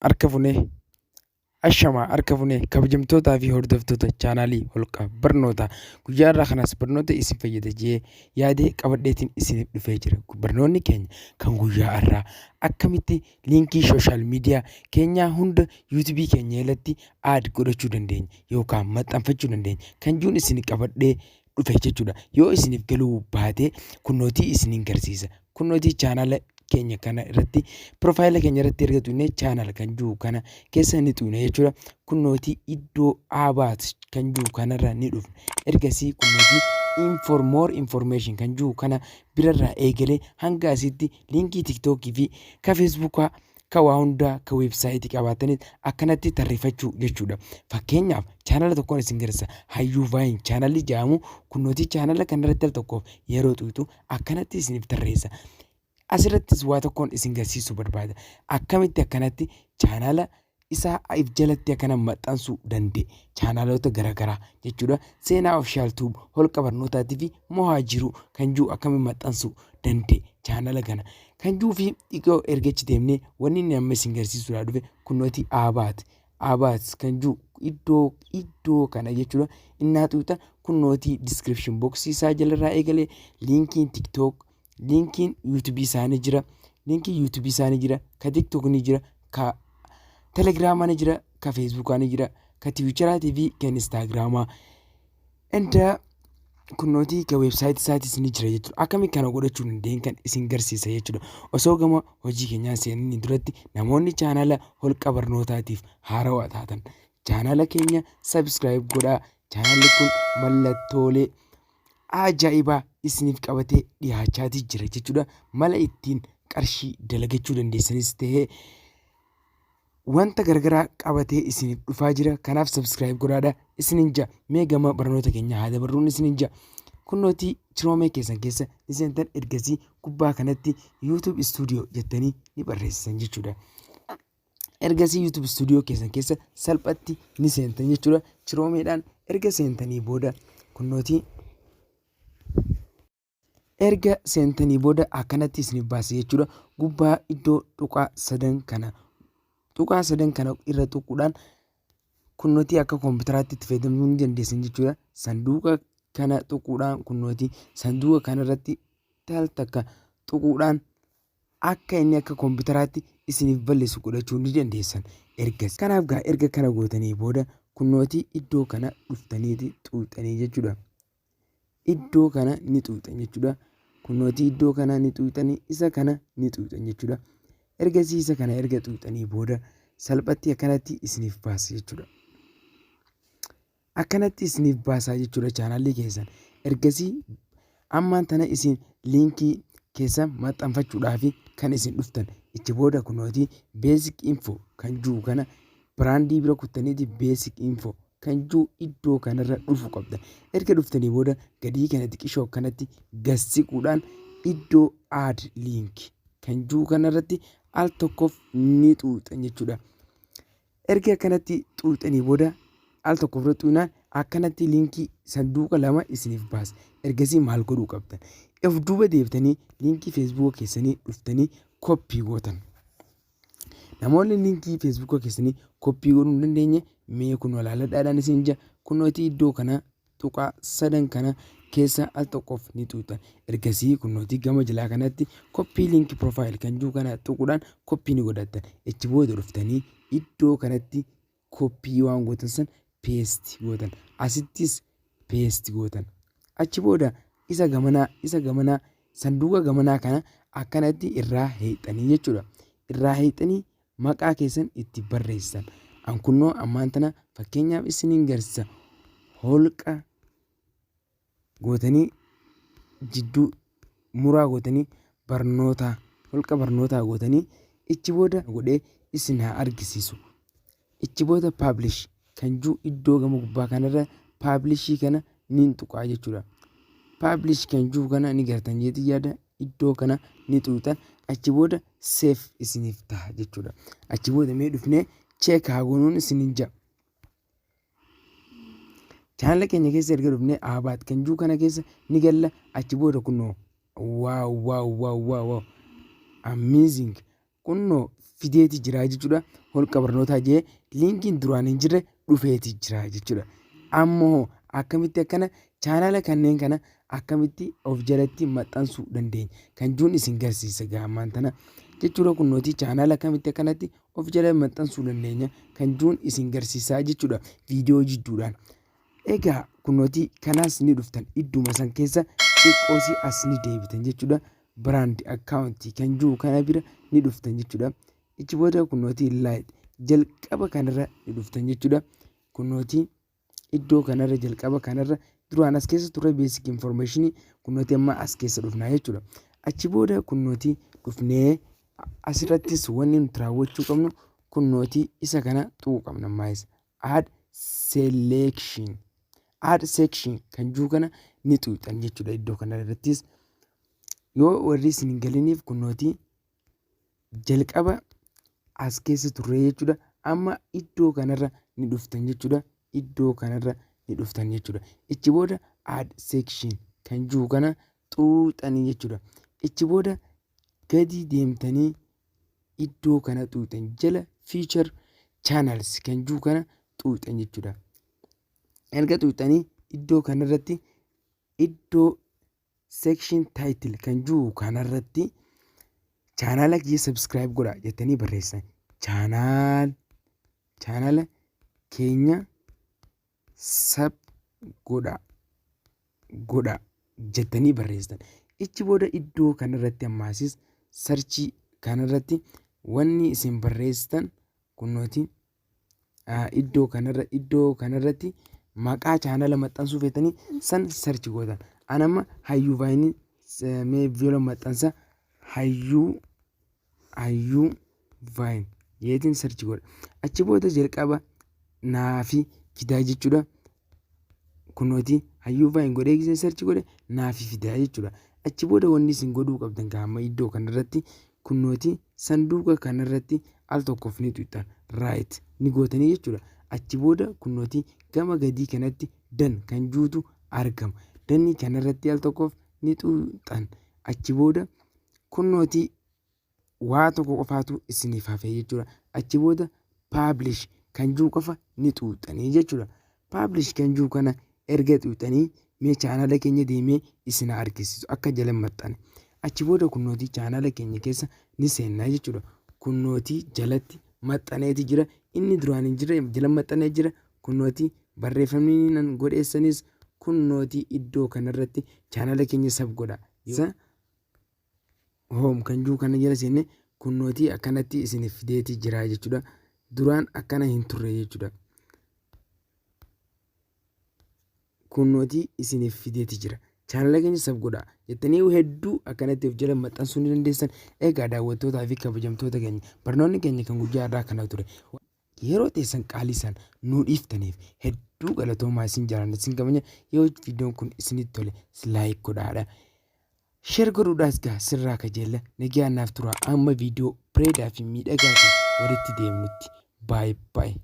Harka funee Ashamaa harka funee kabajamtootaa fi hordoftoota chaanaalii Holqa Barnootaa. Guyyaa irraa kanas barnoota isin fayyada jee yaadee qabadheetiin isiniif dhufee jira. Barnoonni keenya kan guyyaa irraa akkamitti liinkii social media keenyaa hunda yuutuubii keenya jalatti add godhachuu dandeenya yookaan maxxanfachuu dandeenya kan jiruun isin qabadhee dhufe jechuudha. Yoo isiniif galuu baate kunnootii isiniin garsiisa. Kunnootii chaanaala keenya kana irratti piroofaayila keenya irratti erga tuqnee chaanaala kan jiru kana keessa ni tuqna jechuudha. Kunnootii iddoo about kan jiru kanarra ni dhufna. Ergasii kunnootii infor more information kan jiru kana birarraa eegalee hanga asitti liinkii tiktookii fi ka feesbuukaa ka waa hundaa ka weebsaayitii qabaatanis akkanatti tarreeffachuu jechuudha. Fakkeenyaaf, chaanala tokkoon isin garsiisa. Hayyuu Vaayin chaanalli jedhamu kunnootii chaanala kanarratti al tokkoof yeroo tuqxu akkanatti isiniif tarreessa. Asirrattis waa tokkoon isin garsiisuu barbaada. Akkamitti akkanatti chaanala isaa if jalatti akkana maxxansuu danda'e chaanaloota garaagaraa jechuudha. Seenaa Official Tube, Holqa Barnootaatii fi Mohaa Jiruu kan jiru akkamiin maxxansuu danda'e chaanala kana kan jiruu fi xiqqoo erga achi deemnee wanni inni amma isin garsiisuudhaa dhufe kunnooti about about kan jiru iddoo kana jechuudha. Innaa tuuta kunnootii description box isaa jalarraa eegalee liinkiin TikTok, liinkiin YouTube isaanii jira, liinkiin YouTube isaanii jira, ka TikTok ni jira, ka Telegiraamaa ni jira, ka Feesbuukaa ni jira, ka Tiwiitaraatii fi ka Instaagiraamaa. Inda kunnootii ka weebsaayitii isaatis ni jira jechuudha. Akkamitti kana godhachuu dandeenye kan isin garsiisa jechuudha. Osoo gama hojii keenyaa seenanii duratti, namoonni chaanala Holqa Barnootaatiif haarawaa taatan chaanala keenya subscribe godhaa. Chaanalli kun mallattoolee ajaa'ibaa isiniif qabatee dhiyaachaatii jira jechuudha. Mala ittiin qarshii dalagachuu dandeessanis ta'ee wanta garagaraa qabatee isiniif dhufaa jira. Kanaaf subscribe godhaadha isinin ja'a. Mee gama barnoota keenya haa dabarruun isinin ja'a. Kunnootii Chiroomee keessan keessa ni seentan. Ergasii gubbaa kanatti YouTube Studio jettanii ni barreessitan jechuudha. Ergasii YouTube Studio keessan keessa salphatti ni seentan jechuudha. Chiroomeedhaan erga seentanii booda, kunnootii erga seentanii booda akkanatti isiniif baasa jechuudha. Gubbaa iddoo tuqaa sadan kana, tuqaa sadan kana irra tuquudhaan kunnootii akka koompitaraatti itti fayyadamuu ni dandeessan jechuudha. Sanduuqa kana tuquudhaan, kunnootii sanduuqa kanarratti tal takka tuquudhaan akka inni akka koompitaraatti isiniif balleessu godhachuu ni dandeessan ergas. Kanaaf gaa erga kana gootanii booda kunnootii iddoo kana dhuftaniiti xuuxanii jechuudha. Iddoo kana ni xuuxan jechuudha. Kunnootii iddoo kana ni xuuxanii, isa kana ni xuuxan jechuudha. Ergasii isa kana erga xuuxanii booda salphatti akkanatti isiniif baasa jechuudha. Akkanatti isiniif baasaa jechuudha chaanaalii keessan. Ergasii ammaan tana isin liinkii keessan maxxanfachuudhaaf kan isin dhuftan. Ichi booda kunooti basic info kan jiru kana biraandii bira kuttaniiti basic info kan jiru iddoo kanarra dhufu qabda. Erga dhuftanii booda gadii kana xiqishoo akkanatti gassiquudhaan iddoo add link kan jiru kanarratti al tokkoof ni xuuxan jechuudha. Erga akkanatti xuuxanii booda, al tokko ofirra xuuxnaan akkanatti liinkii sanduuqa lama isiniif baasa. Ergasii maal godhuu qabdan? Of duuba deebitanii liinkii feesbuuka keessanii dhuftanii koppii gootan. Namoonni liinkii feesbuuka keessanii koppii godhuu hin dandeenye mee kun walaaladhaadhaan isin ija kunootii iddoo kana tuqaa sadan kana keessa al tokkoof ni xuuxan. Ergasii kunnootii gama jalaa kanatti copy link profile kan jiru kana tuquudhaan koppii ni godhattan. Ichi booda dhuftanii iddoo kanatti koppii waan gootan san paste gootan. Asittis paste gootan. Achi booda isa gamanaa sanduuqa gamanaa kana akkanatti irraa heexxanii jechuudha. Irraa heexxanii maqaa keessan itti barreessitan. An kunnoo ammaan tana fakkeenyaaf isiniin garsiisa. Holqa gootanii, jidduu muraa gootanii, barnootaa, holqa barnootaa gootanii ichi booda godhee isin haa argisiisu. Ichi booda publish kan jiru iddoo gama gubbaa kanarra publishii kana ni tuqaa jechuudha. Publish kan jiru kana ni gartan jeetii yaada, iddoo kana ni tuqxan. Achi booda save isiniif ta'a jechuudha. Achi booda mee dhufnee check haa goonuun isiniin ja'a. Chaanala keenya keessa erga dhufnee about kan jiru kana keessa ni galla. Achi booda kunoo, wow, wow, wow, wow, wow, amazing! Kunnoo fideeti jira jechuudha. Holqa barnootaa jee liinkiin duraan hin jirre dhufeeti jira jechuudha. Ammoo akkamitti akkana chaanaala kanneen kana akkamitti of jalatti maxxansuu dandeenya kan juun isin garsiisa gaammaan tana jechuudha. Kunnootii chaanaala akkamitti akkanatti of jala maxxansuu dandeenya kan juun isin garsiisaa jechuudha viidiyoo jidduudhaan. Egaa kunnootii kanaas ni dhuftan idduma san keessa xiqqoosii as ni deebitan jechuudha. Brand account kan jiru kana bira ni dhuftan jechuudha. Ichi booda kunnootii light jalqaba kanarra ni dhuftan jechuudha. Kunnootii iddoo kanarra jalqaba kanarra duraan as keessa turre basic information kunnootii amma as keessa dhufnaa jechuudha. Achi booda kunnootii dhufnee asirrattis wanni nuti raawwachuu qabnu kunnootii isa kana tuquu qabna ammaayis. Add selection add section kan jiru kana ni tuqxan jechuudha iddoo kana irrattis. Yoo warri isin hin galiniif kunnootii jalqaba as keessa turre jechuudha. Amma iddoo kanarra ni dhuftan jechuudha. Iddoo kanarra ni dhuftan jechuudha. Ichi booda add section kan jiru kana xuuxanii jechuudha. Ichi booda gadi deemtanii iddoo kana xuuxan jala feature channels kan jiru kana xuuxan jechuudha. Erga xuuxanii iddoo kanarratti iddoo section title kan jiru kanarratti chaanaala kiyya subscribe godhaa jettanii barreessan. Chaanaala keenya sub godhaa jettanii barreessitan. Ichi booda iddoo kanarratti ammaasis search kanarratti wanni isin barreessitan kunnooti iddoo kanarratti maqaa chaanala maxxansuu feetanii san search gootan. An amma Hayyuu Vine mee viidiyoo maxxansa Hayyuu Vine jeetiin search godha. Achi booda jalqaba naafi fidaa jechuudha. Kunooti Hayyuu Vine godhee gisee search godhe naafi fidaa jechuudha. Achi booda wanni isin godhuu qabdan gaama iddoo kanarratti kunooti sanduuqa kanarratti al tokkoof ni tuqxan right ni gootanii jechuudha. Achi booda kunooti gama gadii kanatti done kan juutu argama. Done kanarratti al tokkoof ni tuqxan. Achi booda kunooti waa tokko qofaatu isiniif hafe jechuudha. Achi booda publish kan jiru qofa ni xuuxanii jechuudha. Publish kan jiru kana erga xuuxanii mee chaanala keenya deemee isin argisiisu akka jala maxxane. Achi booda kunnootii chaanala keenya keessa ni seennaa jechuudha. Kunnootii jalatti maxxaneeti jira. Inni duraan hin jirre jala maxxanee jira. Kunnootii barreeffamni nan godheessanis kunnootii iddoo kanarratti chaanala keenya sub godha. Isa home kan jiru kana jala seenne kunnootii akkanatti isiniif fideeti jira jechuudha. Duraan akkana hin turre jechuudha. Kunnootii isiniif fideeti jira. Chaanala keenya sub godha jettanii hedduu akkanatti of jala maxxansuu ni dandeessan. Egaa daawwattootaa fi kabajamtoota keenya barnoonni keenya kan guyyaa irraa kana ture. Yeroo teessan qaalii san nuu dhiiftaniif hedduu galatoomaa isin jaalanna isin kabajna. Yoo viidiyoon kun isinitti tole like godhaadha. Share godhuudhaas gaa sirraa kajeella nagaan naaf tura amma viidiyoo bareedaa fi miidhagaa ta'e walitti deemnutti. Bye bye.